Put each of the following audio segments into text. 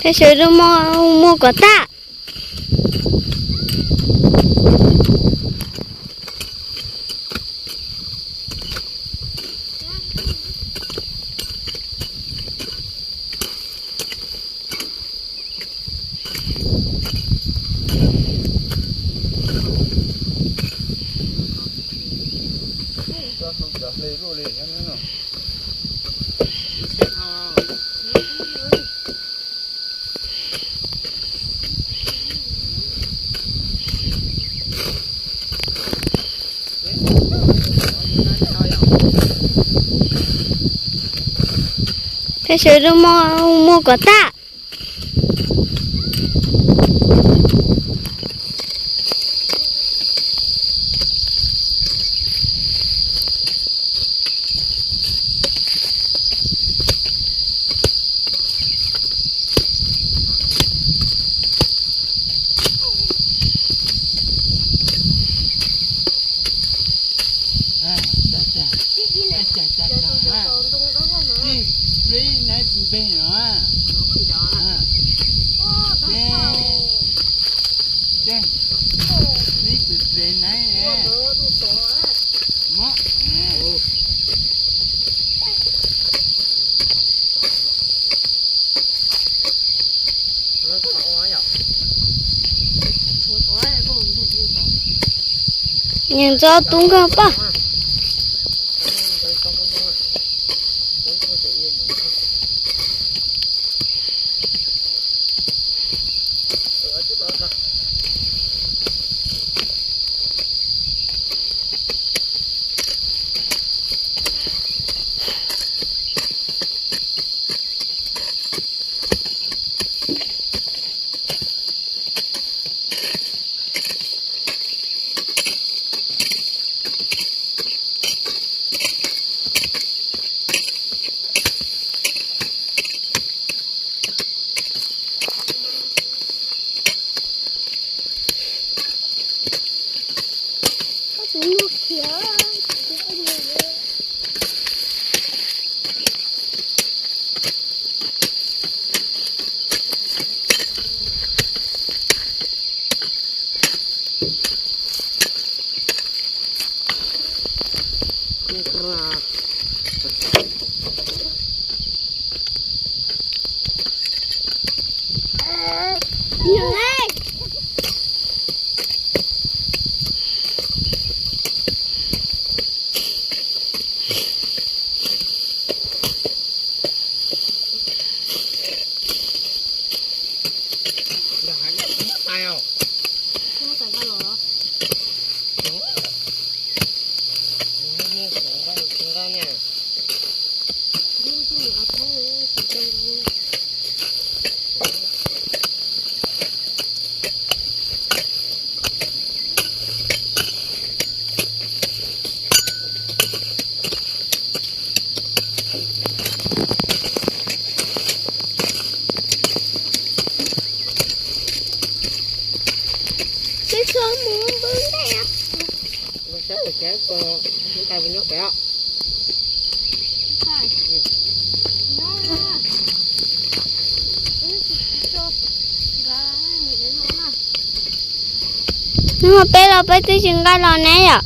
Peb sawv rau muag kom tag. Peb sawv rau muag kom tag. Nyeem ntxov tub nkag paj. Peb txhob mus npog ntej. Saib lawv kav ko, ntais puas nyob pem os. Hnub no peb los peb twb tsis nqa los ne yom.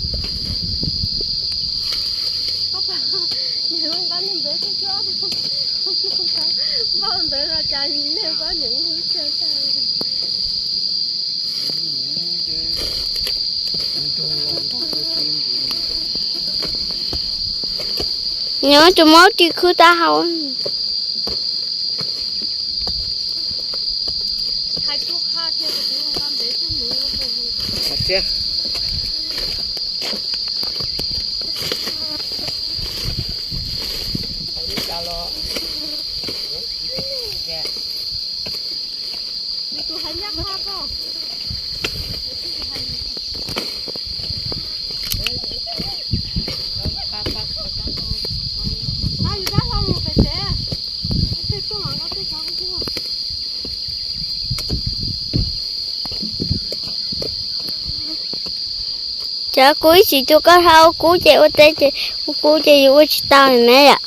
Nyob tus mob ris khwb taub hau. Cov kub ib tsis tu koj hau kub ces ua teb ces ua kub ces yus ua tsis tau na yom.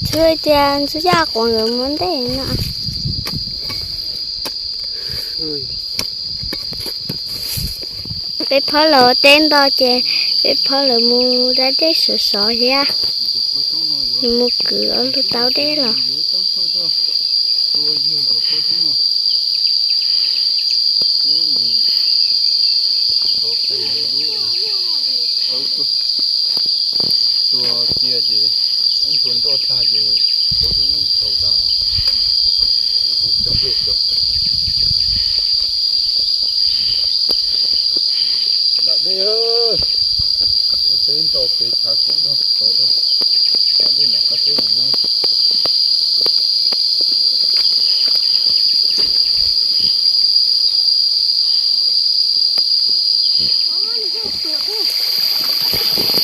Txhua tias ntxhw yaj quav nkawd muab ntej no. Peb phob los teb nto ces peb phob lawv mus da dej sov sov thiab, nws mus kwv ob lub taub dej los. Tua cia ces ib nthua nroj tag ces ua lub thaum tas, cog nplej rau. Dam dej, ua teb nto pem tshav kub rau tod rau, dam dej nram qab teb no.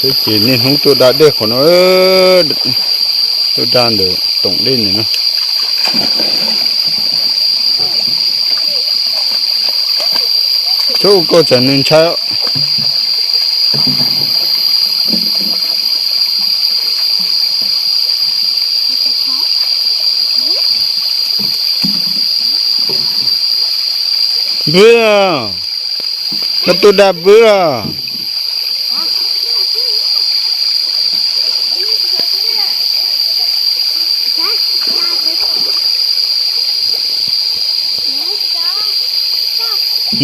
Teb ces niaj hnub tuaj da dej qhov no, tuaj da ntawm toom dej ntawm no. Tsuav koj tsam nws ntshai. Npwb, koj tuaj da npwb los?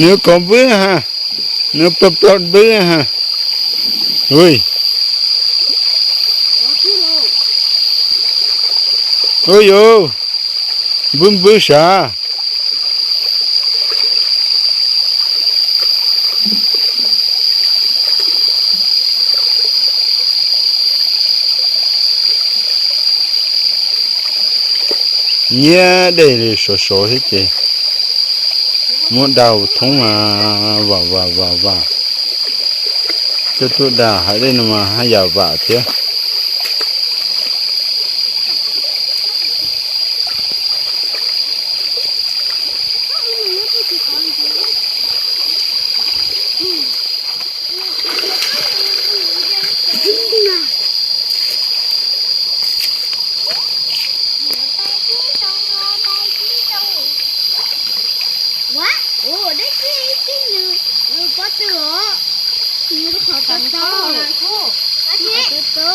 Nws kov npwb ha, nws ploj ploj npwb ha. Ui, ui yus, npwb npwb sav. Nyiab dej li sov sov thiab ces muab da thoob mas vam vam vam vam. Coj tuaj da hais dej no mas haj yam vam thiab. Ua, ua dab tsi tib nws, nws pob tw os, nws qhov tau tau. Ntu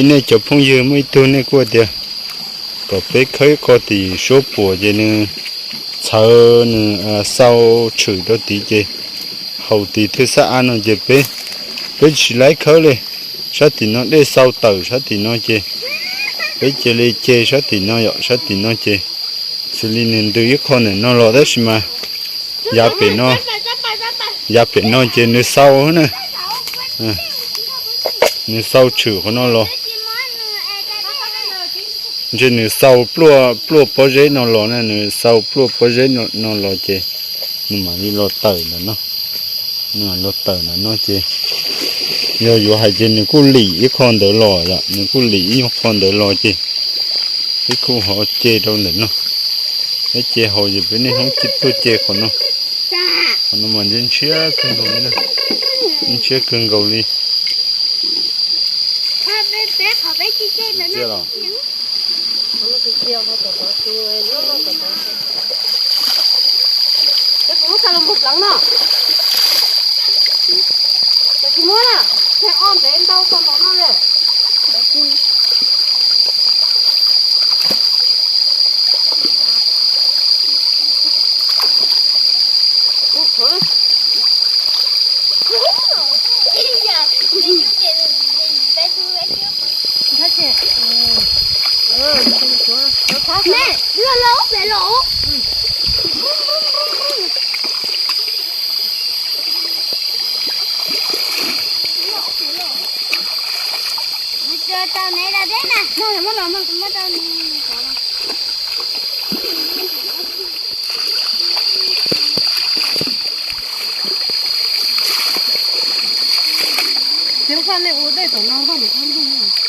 nej cov phooj ywg muaj ib tug nej kuj tias kom peb khawb ib qho tim suab puam ces nws txhawv nws xau tshwm rau tid ces haus tid thwj xab av no ces peb, peb tsis laib khawb li. Sab tim no dej xau tawm sab tim no ces peb cia li ce sab tim no yom, sab tim no ces xws li nws ntws ib qho ntawm no los tab sis mas yav pem no, yav pem no ces nws xau na, nws xau tshwm qhov no los. Ntshe nws xau pluaj pob zeb no los na, nws xau pluaj pob zeb no los ces nws mam li los tawm ntawm no, nws mam los tawm ntawm no ces yog yuav hais ces nws kuj lim ib qho ntawd los yom, nws kuj lim ib nyuag qho ntawd los ces peb kuj ho ce rau ntawm no. Peb ce haus ces peb niaj hnub tuaj ce qhov no. Qhov no mas ntshiab kawg nkaus li na, ntshiab kawg nkaus li. Ces kuv muab ka los mus pleev no. Ces tsis muab na, ces o ntev ntau tau los no li. Tau ne da deb na, no muab los muab rau. Ces lub faj nej ua dej tom no npaj mus qab ntuj.